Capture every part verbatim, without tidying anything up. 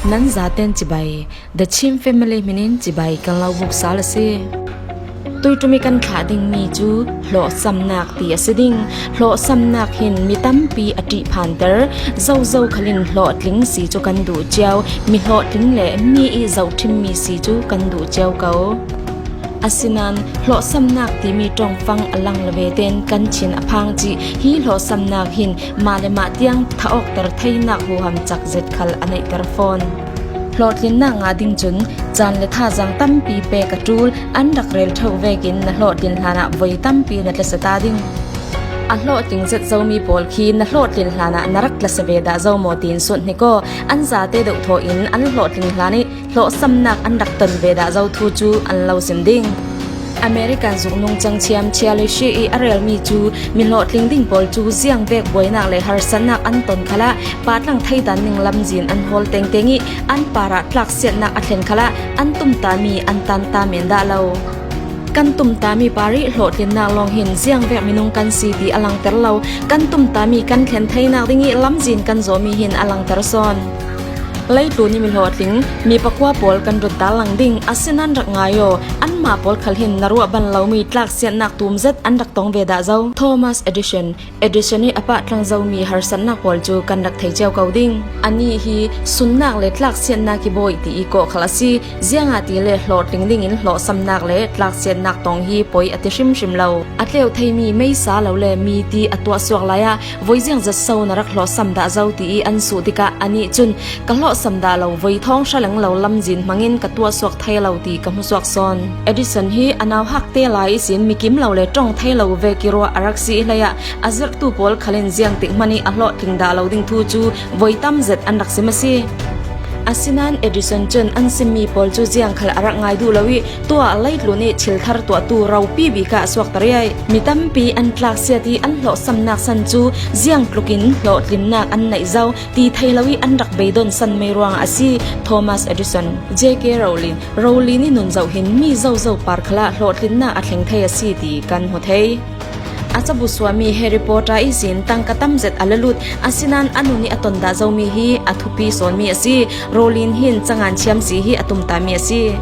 Nan zaten chibai, The Chim Family hminin chibai kan lo buk sal a si. Tuitumi kan thlah ding mi cu hlawhsamnak ti a si ding. Hlawhsamnak hin mi tampi a ṭih phanter. Zozo khalin hlawhtling si cu kan duh cio. Mi hlawhtling le mi i zohṭhimmi si cu kan duh cio ko. Asinain hlawhsamnak timi ṭongfang a lang le ve tein kan thin a phang cih hi hlawhsamnak hin mah le mah tiang thah awkter theinak huham cak zet khal a neihter fawn. Hlawhtlinnak ngah ding cun caan le thazaang tampi pek a ṭul. An rak rel ṭheu vekin na hlawhtlin hlanah voi tampi na tlasia ta ding. A hlawhtling zet zomi pawl khi na hlawhtlin hlanah na rak tlasia ve dah zo maw tiin sut hnik aw. An zate deuhthaw in an hlawhtling hlan i hlawhsamnak an rak ton ve dah zo thu cu an lo sim ding. American zuknung cangthiam Charlie Sheen i a relmi cu mi hlawhtling ding pawl cu ziangvek buainak le harsatnak an ton khalah patlang theitan ning lamzin an hawl tengteng i an parah tlaksiatnak a thlen khalah an tumtami an tanta men dah lo. Kan tumtami par i hlawhtlinnak lawng hin ziangvek minung kan si ti a langter lo. Kan tumtami kan thlen theinak ding i lamzin kan zawmi hin a langter sawn. Leitlun i mi hlawhtling mi pakua pawl kan run tarlang ding, asinain rak ngai aw, anmah pawl khal hin na ruah ban lomi tlaksiatnak tum zet an rak tong ve dah zo. Thomas Edison, Edison i a pahtlang zomi harsatnak pawl cu kan rak thei cio ko ding. Anih hi sunnak le tlaksiatnak i bawi ti i kawh khal a si. Ziangahtile hlawhtling dingin hlawhsamnak le tlaksiatnak tong hi poi a ti hrimhrim lo. A tleu theimi meisa lo le mi ti a tuahsuak lai ah voi ziang zet so na rak hlawhsam dah zo ti i an suh tikah anih cun ka hlawhsam dah lo, voi thawng hra leng lo lamzin hmangin ka tuahsuak thei lo ti ka hmusuak sawn. Edison hi a nauhak te lai ihsin mikim lo le ṭong thei lo vek i ruah a rak si i hleiah a zirhtu pawl khalin ziangtik hmanh i a hlawhtling dah lo ding thu cu voi tam zet an rak sim a si. Asinain Edison cun an simmi pawl cu ziang khal a rak ngai duh lo i tuah leitlun i thil thar tuahtu ropi bik ah a suakter i mi tampi an tlaksiat i an hlawhsamnak san cu ziang tlukin hlawhtlinnak an neih zo ti thei lo i an rak beidon san mei ruangah a si. Thomas Edison, J K Rowling, Rowling i nun zoh hin mi zozo par khalah hlawhtlinnak a thleng thei a si ti kan hmu thei. A cabu suahmi Harry Potter ihsin tangka tam zet a la lut, asinain a nun i a ton dah zomi hi a thupi sawnmi a si. Rowling hin cangan thiam si hi a tumtami a si.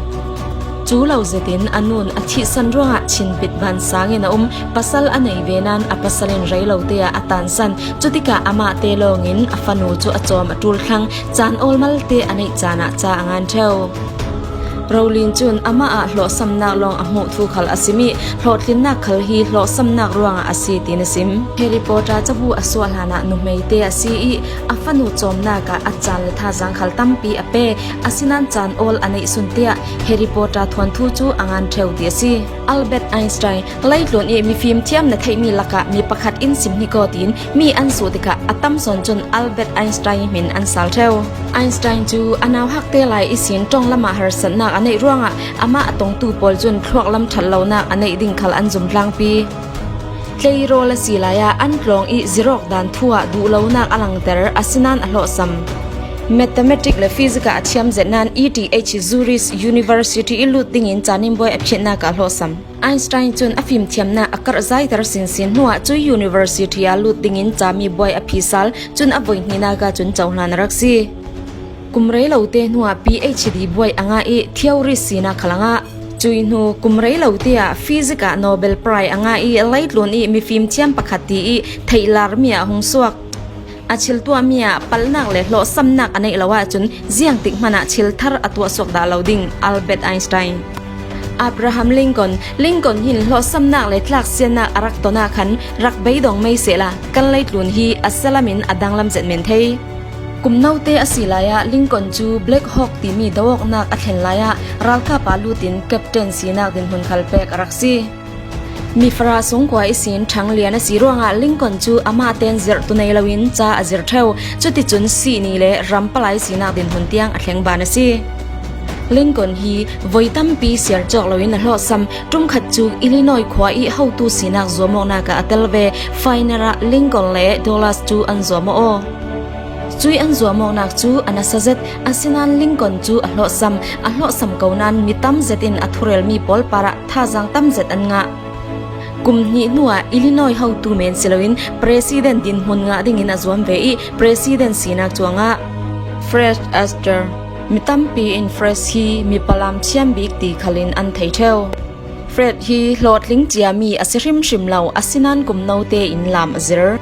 Cu lo zetin a nun a thihsan ruangah chinpit van sangin a um. Pasal a nei ve nain a pasal in rei lo te ah a tansan. Cutikah amah te lawngin a fanu cu a cawm a ṭul thlang. Caan awl malte a neih caan ah ca a ngan ṭheu. Rowling cun amah ah hlawhsamnak lawng a hmuh thu khal a sim i hlawhtlinnak khal hi hlawhsamnak ruangah a si tiin a sim. Harry Potter cabu a suah hlanah nuhmei te a si i a fanu cawmnak ah a caan le thazaang khal tampi a pe. Asinain caan awl a neih sun tiah Harry Potter thuanthu cu a ngan ṭheu ti a si. Albert Einstein, leitlun i mifim thiam na theihmi lakah mi pakhat in sim hnik aw tiin mi an suh tikah a tam sawn cun Albert Einstein hmin an sal ṭheu. Einstein cu a nauhak te lai ihsin ṭong lamah harsatnak a neih ruangah amah a tongtu pawl cun thluak lam ṭhat lonak a neih ding khal an zum tlangpi. Tleirawl a si lai ah an tlawng i zirawk dan thu ah duhlonak a langter, asinain a hlawhsam. Mathematics le Physics ah a thiam zet nain E T H Zurich University i lut dingin caan in buai a phiatnak ah a hlawhsam. Einstein cun a fimthiamnak a karh zaiter sinsin hnuah cui university ah lut dingin cami buai a phi sal, cun a voihnihnak ah cun cohlan a rak si. Kum rei lo te hnuah P H D buai a ngah i theory sinak khal a ngah. Cui hnu kum rei lo te ah physics ah Nobel Prize a ngah i leitlun i mifimthiam pakhat ti i theihlarmi ah a hung suak. A thil tuahmi ah palhnak le hlawhsamnak a neih lo ahcun ziangtik hmanh ah thil thar a tuahsuak dah lo ding, Albert Einstein. Abraham Lincoln, Lincoln hin hlawhsamnak le tlaksiatnak a rak ton ah khan rak beidong mei sehla kan leitlun hi a sialam in a danglam zet men thei. Kum note a si lai ah Lincoln cu Black Hawk timi do awknak a thlen lai ah ralkap ah lut in captain sinak dinhmun khal pek a rak si. Mi Farah sungkua ihsin ṭhang lian a si ruangah Lincoln cu amah ten zirhtu nei loin ca a zir ṭheu. Cuticun sihni le ram palai sinak dinhmun tiang a thleng ban a si. Lincoln hi voi tampi siar cawk loin a hlawhsam. Ṭumkhat cu Illinois khua i hotu sinak zuamawknak ah a tel ve. Final ah Lincoln le Dulles cu an zuamawh aw. Cui an zuamawknak cu a nasa zet, asinain Lincoln cu a hlawhsam. A hlawhsam ko nain mi tam zet in a thurelmi pawl parah thazaang tam zet an ngah. Kum hnih hnuah Illinois hotu men si loin president dinhmun ngah dingin a zuam ve i president sinak cu a ngah. Fred Astaire. Mi tampi in Fred hi mipa lam thiam bik ti khalin an thei ṭheu. Fred hi hlawhtling ciami a si hrimhrim lo, asinain kum note in lam a zir.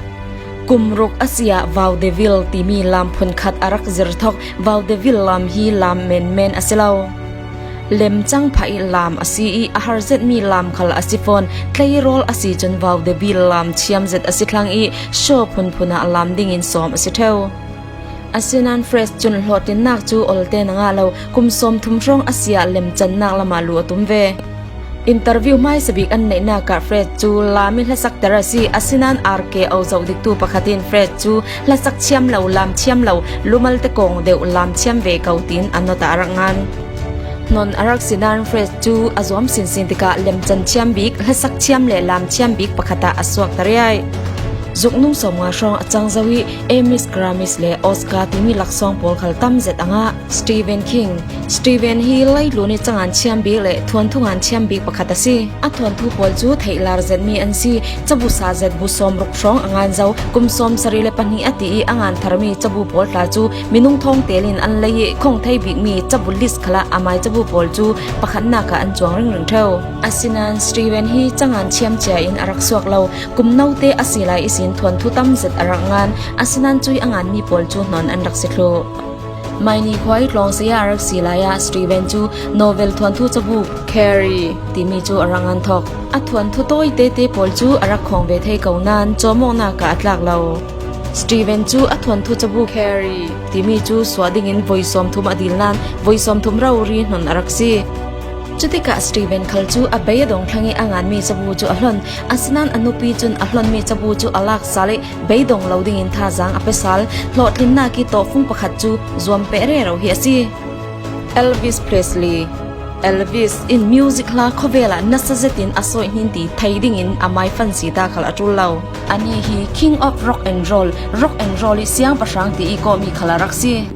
Kum ruk a si ah vaudeville timi lam phunkhat a rak zir thok. Vaudeville lam hi lam menmen a si lo. Lemcang phah ih lam a si ih, a har zetmi lam khal a si fawn. Tleirawl a si cun vaudeville lam thiam zet a si thlang ih, show phunphun ah lam dingin sawm a si ṭheu. Asinain Fred cun hlawhtlinnak cu ol ten a ngah lo. Kum sawmthum hrawng a si ah lemcannak lamah lu a tum ve. Interview hmaisa bik an neihnak ah Fred cu lam ih hlasakter a si. Asinain R K O zoh diktu pakhat in Fred cu hlasak thiam lo, lam thiam lo, lumalte kong deuh lam thiam ve ko tiin a not ah a rak ngan. Hnon a rak si nain Fred cu a zuam sinsin tikah lemcan thiam bik, hlasak thiam le lam thiam bik pakhat ah a suakter ai. Zuknung sawmnga hrawng a cang zo ih Emmys, Grammys le Oscar timi laksawng pawl khal tam zet a ngah. Stephen King. Stephen hi leitlun ih cangan thiam bik le thuanthu ngan thiam bik pakhat a si. A thuanthu pawl cu theihlar zetmi an si. Cabu sa zet bu sawmruk hrawng a ngan zo. Kum sawmsarih le pahnih a ti ih a ngan tharmi cabu pawl tla cu minung thawngtel in an lei ih khong thei bikmi cabu list khalah amai cabu pawl cu pakhatnak ah an cuang ringring ṭheu. Asinain Stephen hi cangan thiam cia in a rak suak lo. Kum note a si lai ihsin thuanthu tam zet a rak ngan. Asinain cuih a nganmi pawl cu hnon an rak si thluh. Maini khua ih tlawng saya a rak si lai ah Stephen cu novel thuanthu cabu Carrie timi cu a rak ngan thok. A thuanthu tawi tete pawl cu a rak khawng ve thei ko nain cawmawknak ah a tlak lo. Stephen cu a thuanthu cabu Carrie timi cu suah dingin voi sawmthum a dil nain voi sawmthum rori hnon a rak si. Cutikah Stephen khal cu a bei a dong thlang ih a nganmi cabu cu a hlon. Asinain a nupi cun a hlonmi cabu cu a lak sal ih beidong lo dingin thazaang a pe sal. Hlawhtlinnak ih tawhfung pakhat cu zuam peh rero hi a si. Elvis Presley. Elvis in music hla khawvel ah nasa zetin a sawihnin ti thei dingin a maifan si ta khal a ṭul lo. Anih hi King of Rock and Roll, rock and roll ih siangpahrang ti ih kawhmi khal a rak si.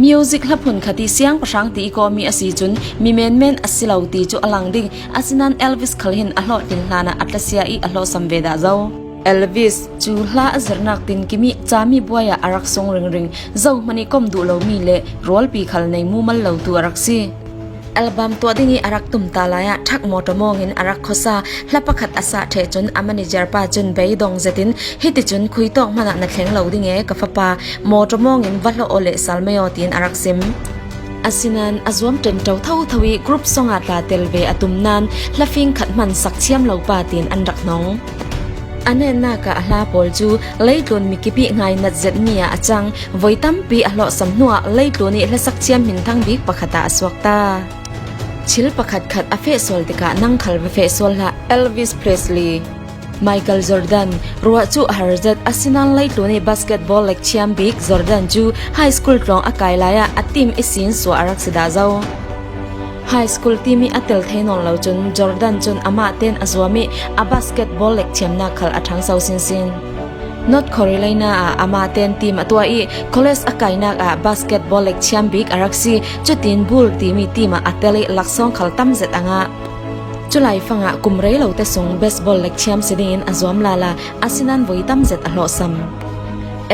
Music hla phunkhat ih siangpahrang ti ih kawhmi a si cun mi menmen a si lo ti cu a lang ding. Asinain Elvis khal hin a hlawhtlin hlanah a tlasia ih a hlawhsam ve dah zo. Elvis cu hla a zirnak tinkim ih cami buai ah a rak sung ringring. Zohman ih kom duh lomi le rualpi khal nei mumal lotu a rak si. Album tuah ding ih a rak tum ta lai ah ṭhak mawṭaw mawngin a rak khuasa. Hla pakhat a sah ṭheh cun a manager pa cun beidong zetin, hiticun khuitawk hmanah na thleng lo ding e ka fapa, mawṭaw mawngin va hlawh aw le sal mai aw tiin a rak sim. Asinain a zuam ṭenṭo thotho ih group song ah tla tel ve a tum nain hlafing khat hman sak thiam lo pa tiin an rak hnong. A netnak ah a hla pawl cu leitlun mikip ih ngainat zetmi ah a cang. Voi tampi a hlawhsam hnuah leitlun ih hlasak thiam hminthang bik pakhat ah a suak ta. Thil pakhatkhat a feh sual tikah nang khal va feh sual hlah. Elvis Presley. Michael Jordan. Ruah cu a har zet, asinain leitlun ih basketball lek thiam bik Jordan cu high school tlawng a kai lai ah a team ihsin suah a rak si dah zo. High school team ih a tel thei nawn lo cun Jordan cun amah ten a zuam ih a basketball lek thiamnak khal a ṭhangso sinsin. North Carolina ah amah ten team a tuah ih college a kainak ah basketball lek thiam bik a rak si. Cutin Bull timi team ah a tel ih laksawng khal tam zet a ngah. Culai fangah kum rei lote sung baseball lek thiam si dingin a zuam lala, asinain voi tam zet a hlawhsam.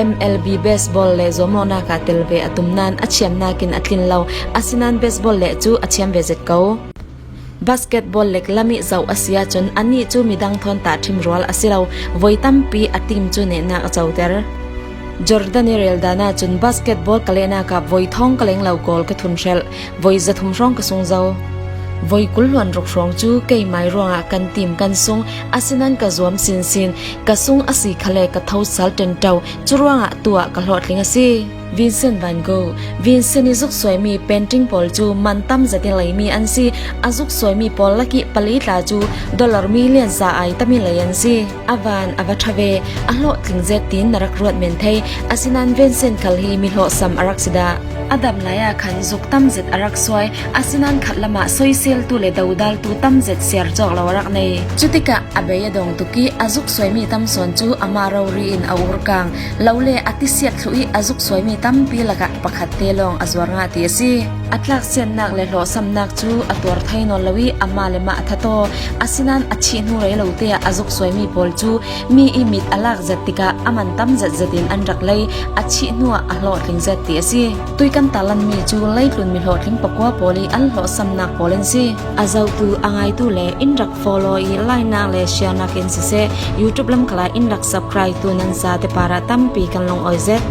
M L B baseball le zuamawknak ah tel ve a tum nain a thiamnak in a tlin lo, asinain baseball leh cu a thiam ve zet ko. Basketball lek lam ih zoh a si ahcun anih cu midang thawn tahṭhim rual a si lo, voi tampi a team cu nehnak a coter. Jordan ih rel dan ahcun basketball ka lehnak ah voi thawng ka leng lo kawl ka thun hrelh, voi zathum hrawng ka sung zo. Voi kul hluan ruk hrawng cu keimai ruangah kan team kan sung, asinain ka zuam sinsin, ka sung a si khale ka tho sal ṭenṭo, curuangah tuah ka hlawhtling a si. Vincent van Gogh. Vincent ih zuksuaimi painting pawl cu man tam zetin leimi an si. A zuksuaimi pawl lakih pali tla cu dollar million za ai tami lei an si. A van a va ṭha ve, a hlawhtling zet tiin na rak ruat men thei. Asinain Vincent khal hi mi hlawhsam a rak si dah. A dam lai ah khan zuk tam zet a rak suai. Asinain khat lamah soiseltu le dodaltu tam zet siar cawk lo a rak nei. Cutikah a bei a dong tuk ih a zuksuaimi tam sawn cu amah rori in a urkang. Lo le a tisiat thluh ih a zuksuaimi tampi lakah pakhat te lawng a zuar ngah ti a si. A tlaksiatnak le hlawhsamnak cu a tuar thei nawn lo ih amah le mah a that aw. Asinain a thih hnu rei lote ah a zuksuaimi pawl cu mi ih mit a lak zet tikah a man tam zet zetin an rak lei. A thih hnuah a hlawhtling zet ti a si. Tui Kan talan mi cu leitlun mi hlawhtling pakua pawl i an hlawhsamnak pawl in si. A zohtu, a ngaitu le in rak follow i like-nak le share-nak in siseh, YouTube lam khalah in rak subscribe tu nan zate parah tampi kan lungawi zet.